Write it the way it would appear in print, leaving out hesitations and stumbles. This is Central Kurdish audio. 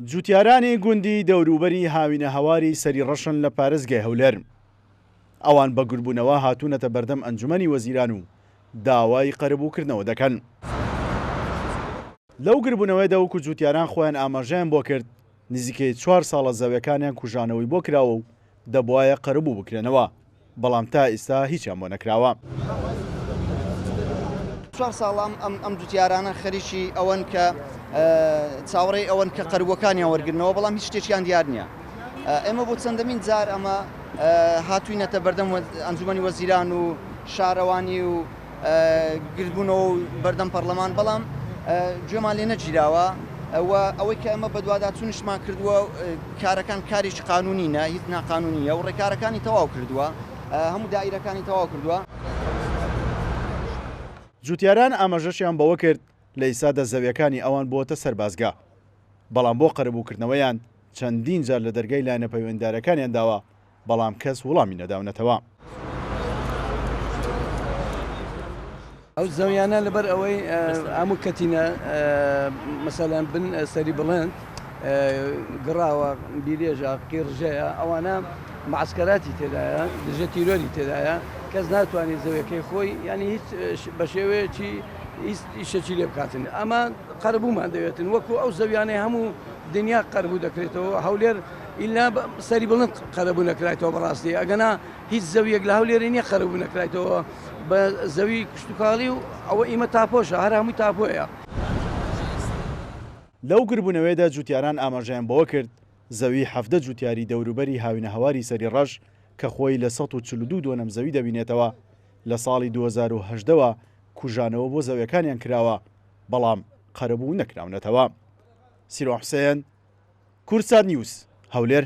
جوتیارانی گوندی دەوروبەری هاوینەهەواری سەری ڕەشن لە پارێزگای هەولێر. ئەوان بە گربوونەوە هاتوونەتە بەردەم ئەنجومەنی وەزیران و داوای قەرەبووکردنەوە دەکەن. لەو گربوونەوەیەدا وەکو جوتیاران خۆیان ئاماژەیان بۆ کرد، نزیکەی چوار ساڵە زەویەکانیان کوژانەوەی بۆ کراوە و دەبوایە قەرەبوو بکرێنەوە، بەڵام تا ئیستا هیچیان بۆ نەکراوە. چوار ساڵە ئەم جوتیارانە خەریکی ئەوەن کە چاوەڕێی ئەوەن کە قەربووەکانیان وەرگرنەوە، بەڵام هیچ شتێکیان دیار نییە. ئێمە بۆ چەندەمین جار ئەمە هاتوینەتە بەردەم ئەنجومەنی وەزیران و شارەوانی و گردبوونەوە و بەردەم پەرلەمان، بەڵام گوێمان لێ نەگیراوە و ئەوەی کە ئێمە بەدواداچوونیشمان کردووە کارەکان کارێکی قانونی نە، هیچ ناقانونیە و ڕێکارەکانی تەواو کردووە، هەموو دائیرەکانی تەواو کردووە. جوتیاران ئاماژەشیان بەوە کرد، لە ئیستادا زەویەکانی ئەوان بووەتە سەربازگە، بەڵام بۆ قەرەبووکردنەوەیان چەندین جار لە دەرگای لایەنە پەیوەندیدارەکانیان داوە، بەڵام کەس وڵامی نەداونەتەوە. ئەو زەویانە لەبەر ئەوەی هەموو کەتینە مەسەلەن بن سەری بڵند گڕاوە بیرێژە قیڕژەیە ئەوانە معسکەراتی تێدایە دژە تیرۆری تێدایە کەس ناتوانێت زەویەکەی خۆی یعنی هیچ بە شێوەیەکی هیچ ئیشەکی لێ بکاتن ئەمە قەرەبوومان دەوێتن وەکو ئەو زەویانەی هەموو دنیا قەربوو دەکرێتەوە هەولێر ئیلا سەری بڵند قەرەبوو نەکرایتەوە بەڕاستی ئەگەنا هیچ زەویەک لە هەولێرێ نییە قەرەبوو نەکرایتەوە بە زەوی کشتتوکاڵی و ئەوە ئیمە تاپۆشە هەر هەمووی تاپۆیە. لەو گربوونەوەیەدا جوتیاران ئاماژەیان بەوە کرد، زەوی 17 جوتیاری دەوروبەری هاوینەهەواری سەری ڕەش کە خۆی لە 142 دۆنەم زەوی دەبینێتەوە، لە ساڵی 2018 وە کوژانەوە بۆ زەویەکانیان کراوە، بەڵام قەرەبوو نەکراونەتەوە. سیروان حوسێن، کوردسات نیوز، هەولێر.